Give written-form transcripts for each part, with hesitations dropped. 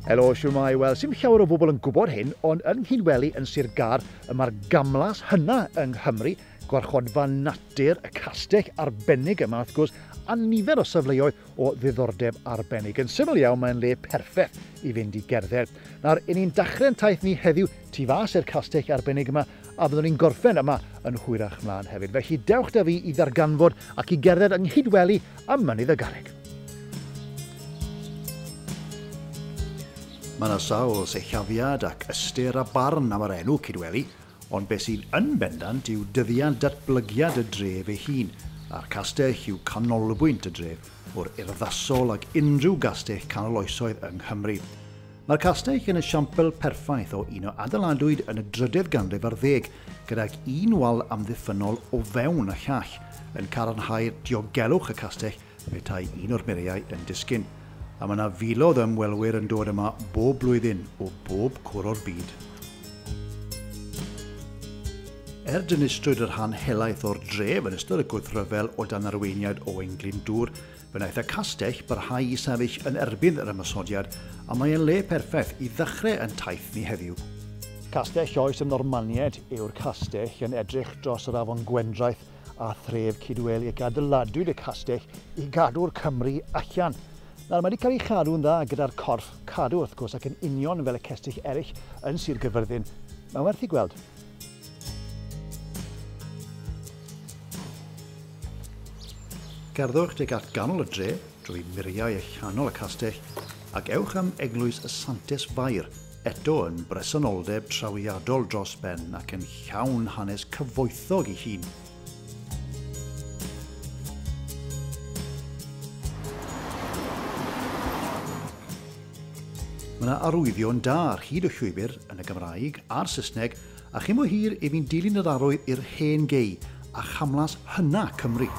Helo, shwmae. Wel, sim llawer o bobl yn gwybod hyn, ond yng Nghydweli yn Sir Gâr y mae'r gamlas hynna yng Nghymru, gwarchodfa natur, y castell arbennig yma, wrth gwrs, a nifer o safleoedd o ddiddordeb arbennig. Yn syml iawn, mae'n le perffaith i fynd i gerdded. Nawr, i ni'n dechrau'n taith ni heddiw tu fas i'r castell arbennig yma, a byddwn ni'n gorffen yma yn hwyrach mlaen hefyd. Felly dewch da fi i ddarganfod ac i gerdded yng Nghydweli a Mynydd y Garreg. Mae yna sawl sillafiad ac ystyr a barn am yr enw Cydweli, ond beth sydd yn bendant yw dyddiad datblygiad y dref ei hun, a'r castell yw canolbwynt y dref, mor urddasol ag unrhyw gastell canoloesoedd yng Nghymru. Mae'r castell yn esiampl perffaith o un o adeiladwyd yn y drydedd ganrif ar ddeg, gydag un wal amddiffynnol o fewn y llall, yn cadarnhau'r diogelwch y castell petai un o'r muriau yn disgyn. A mae yna filoedd o ymwelwyr yn dod yma bob blwyddyn o bob cwr o'r byd. Er dinistrwyd yr rhan helaeth o'r dref yn ystod y gwrthryfel o dan arweiniad Owain Glyndŵr, fe wnaeth y castell barhau i sefyll yn erbyn yr ymosodiad, a mae e'n le perffaith i ddechrau yn taith ni heddiw. Castell oes y Normaniaid yw'r castell yn edrych dros yr afon Gwendraeth a thref Cydweli, ac adeiladwyd y castell i gadw'r Cymry allan. Nawr, mae wedi cael ei chadw'n dda gyda'r corff cadw, wrth gwrs, ac yn union fel y cestyll eraill yn Sir Gaerfyrddin. Mae'n werth i gweld. Cerddwch tuag at ganol y dre, drwy muriau allanol y castell, ac ewch am eglwys y Santes Fair, eto yn bresenoldeb trawiadol dros ben ac yn llawn hanes cyfoethog ei hun. Mae yna arwyddion da ar hyd y llwybr yn y Gymraeg a'r Saesneg, a chyn bo hir i fi'n dilyn yr arwydd i'r hen gei a chamlas hynna Cymru.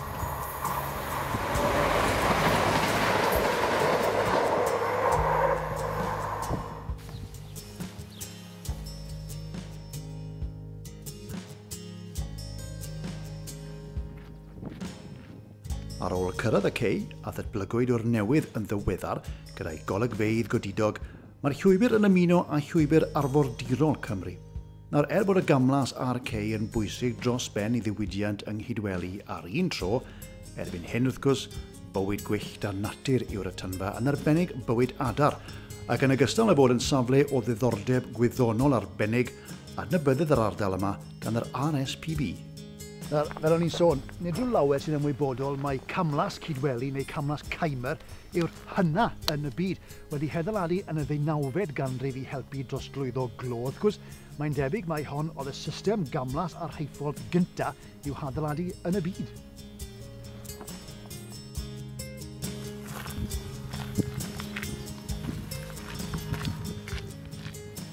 Ar ôl cyrraedd y cei, a ddatblygwyd o'r newydd yn ddiweddar gyda'i golygfeydd godidog, mae'r llwybr yn ymuno â llwybr arfordirol Cymru. Nawr, er bod y gamlas a'r cei yn bwysig dros ben i ddiwydiant yng Nghydweli ar un tro, erbyn hyn wrth gwrs, bywyd gwyllt a natur yw'r atynfa, yn arbennig bywyd adar, ac yn ogystal â bod yn safle o ddiddordeb gwyddonol arbennig, adnabyddir yr ardal yma gan yr RSPB. Nawr, fel o'n i'n sôn, nid yw lawer sy'n ymwybodol mai camlas Cydweli neu camlas Cymer yw'r hynna yn y byd, wedi hadeiladu yn y ddeunawfed ganrif i helpu drosglwyddo glo. Wrth gwrs, mae'n debyg mai hon oedd y system gamlas a rheilffordd gynta i'w hadeiladu yn y byd.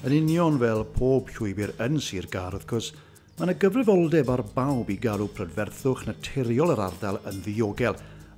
Yn union fel pob llwybr yn Sir Gâr, wrth gwrs, mae yna gyfrifoldeb ar bawb i gadw prydferthwch naturiol yr ardal yn ddiogel,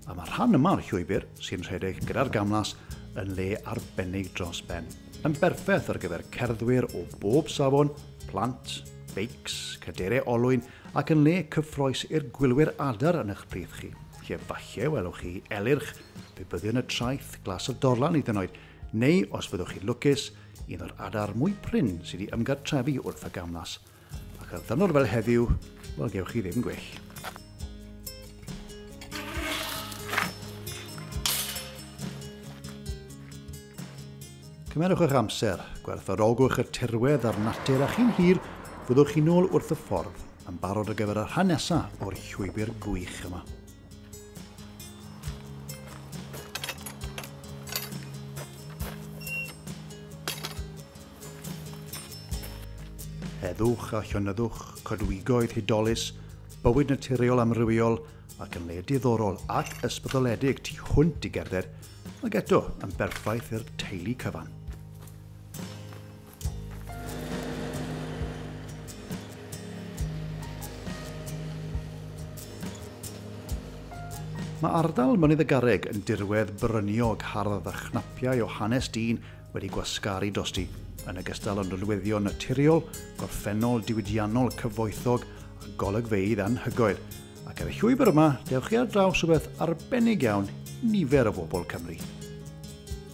a mae rhan yma o'r llwybr sy'n rhedeg gyda'r gamlas yn le arbennig dros ben. Yn berffaith ar gyfer cerddwyr o bob safon, plant, beics, cadeiriau olwyn, ac yn le cyffrous i'r gwylwyr adar yn eich plith chi, lle falle welwch chi elyrch, pibyddion y traeth, glas y dorlan hyd yn oed, neu, os fyddwch chi'n lwcus, un o'r adar mwy prin sydd wedi ymgartrefu wrth y gamlas. Ac ar ddynor fel heddiw, wel, gewch chi ddim gwell. Cymerwch eich amser, gwerthfawrogwch y tirwedd a'r natur, a chyn hir fyddwch chi nôl wrth y ffordd yn barod ar gyfer y rhan nesaf o'r llwybr gwych yma. Heddwch a llonyddwch, coedwigoedd hudolus, bywyd naturiol amrywiol ac yn le diddorol ac ysbrydoledig tu hwnt i gerdded, ac eto yn berffaith i'r teulu cyfan. Mae ardal Mynydd y Garreg yn dirwedd bryniog hardd a chnapiau o hanes dyn wedi gwasgaru drosti, yn ogystal â nodweddion naturiol, gorffennol, diwydiannol, cyfoethog a golygfeydd anhygoel. Ac ar y llwybr yma, dewch chi ar draws rhywbeth arbennig iawn i nifer o bobl Cymru.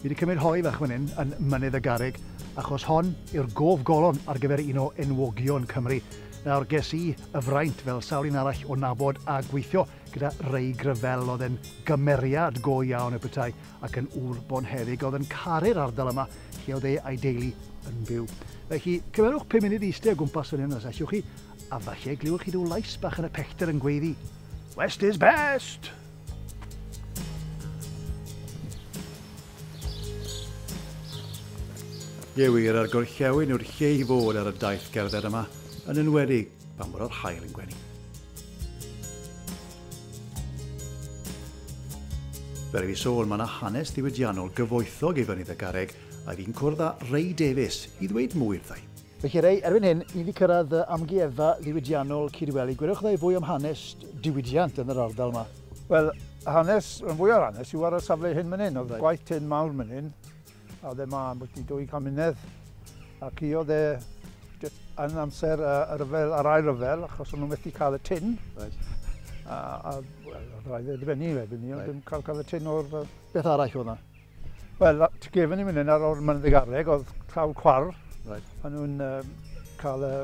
Fi wedi cymryd hoe fach fan hyn yn Mynydd y Garreg, achos hon yw'r gof golofn ar gyfer un o enwogion Cymru. Nawr, ges i y fraint fel sawl un arall o nabod a gweithio gyda Ray Gravell, oedd yn gymeriad go iawn y petai ac yn ŵr bonheddig, oedd yn caru'r ardal yma lle oedd e a'i deulu yn byw. Felly, cymerwch 5 munud i eistedd o gwmpas fan hyn os allwch chi, a falle glywch chi rhyw lais bach yn y pellter yn gweiddi, "West is best!" Ie wir, a'r gorllewin yw'r lle i fod ar y daith gerdded yma, yn enwedig pan bod yr haul yn gwenu. Fel i fi sôn, mae yna hanes ddiwydiannol gyfoethog i Fynydd y Garreg, a fi'n cwrdd â Ray Davies i ddweud mwy wrtha i. Felly Ray, erbyn hyn, ni wedi cyrraedd amgueddfa ddiwydiannol Cydweli. Gwedwch wrtha i fwy am hanes diwydiant yn yr ardal yma. Wel, hanes, rhan fwy o'r hanes yw ar y safle hyn man hyn. Oedd gwaith tin mawr man hyn, a oedd e ma ambwti 200 mlynedd. Ac i oedd e jyst yn amser y rhyfel, yr ail ryfel, achos o'n nhw methu cael y tin. A wel, oedd rhaid e ddibynnu wedyn ni, ond dim cael y tin o'r... Beth arall oedd yna? Wel, tu gefn i mynd hyn ar o'r Mynydd y Garreg, oedd clawr cwar. O'n nhw'n cael y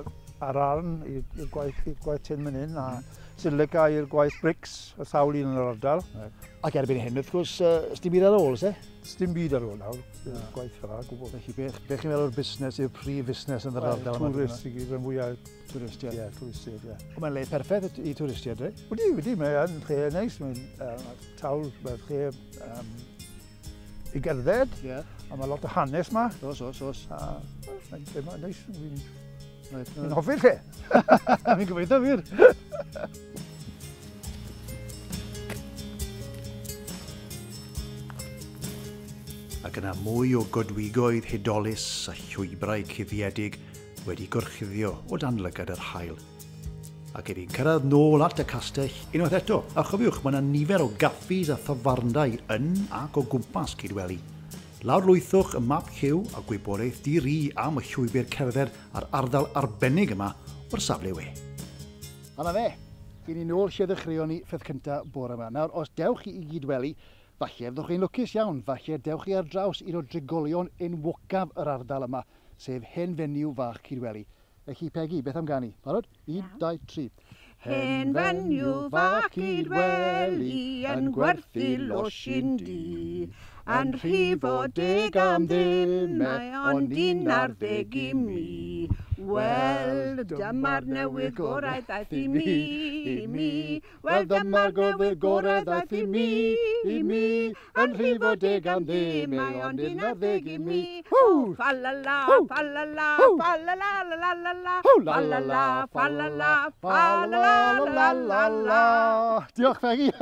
ararn i'r gwaith, i'r gwaith tin man hyn, a silica i'r gwaith bricks, y sawl un yn yr ardal. Ac erbyn hyn, wrth gwrs, sdim byd ar ôl, oes e? Sdim byd ar ôl nawr, gwaith fel 'na, gwbl. Felly, beth chi'n meddwl o'r busnes yw'r prif fusnes yn yr ardal yma? Tourist i gyd, rhan fwyaf. Twristiaid? Ie, twristiaid, ie. Ond mae'n le perffaith i twristiaid, dwi? Wedi, wedi, mae'n lle neis, mae'n tawl, mae'n lle i gerdded, a mae lot o hanes ma. Oes, oes, oes. A mae'n lle ma neis, fi'n hoffi'r lle. Fi'n gobeithio wir. Ac yna mwy o godwigoedd hudolus a llwybrau cuddiedig wedi gorchuddio o dan lygad yr haul. Ac i fi'n cyrraedd nôl at y castell unwaith eto, a chofiwch, mae yna nifer o gaffis a thafarndai yn ac o gwmpas Cydweli. Lawrlwythwch y map lliw a gwybodaeth di-ri am y llwybr cerdded a'r ardal arbennig yma o'r safle we. A na fe, i ni nôl lle ddechreuon ni ffydd cyntaf bore yma. Nawr, os dewch chi i Gydweli, falle fyddwch chi'n lwcus iawn, falle dewch chi ar draws un o drigolion enwocaf yr ardal yma, sef hen fenyw fach Cydweli. Felly, Peggy, beth am ganu? Barod? 1, 2, 3. Hen fenyw fach Cydweli yn gwerthu losin du, yn rhifo 10 am ddim, mae ond 11 i mi. Wel, dyma'r newydd gorau ddaeth i mi, i mi. Wel, dyma'r newydd gorau ddaeth i mi, i mi. Yn rhifo 10 am ddim, mae ond 11 i mi. Fa la la, fa la la, fa la la la la la la, fa la la, fa la la, fa la la la la la. Diolch, Peggy.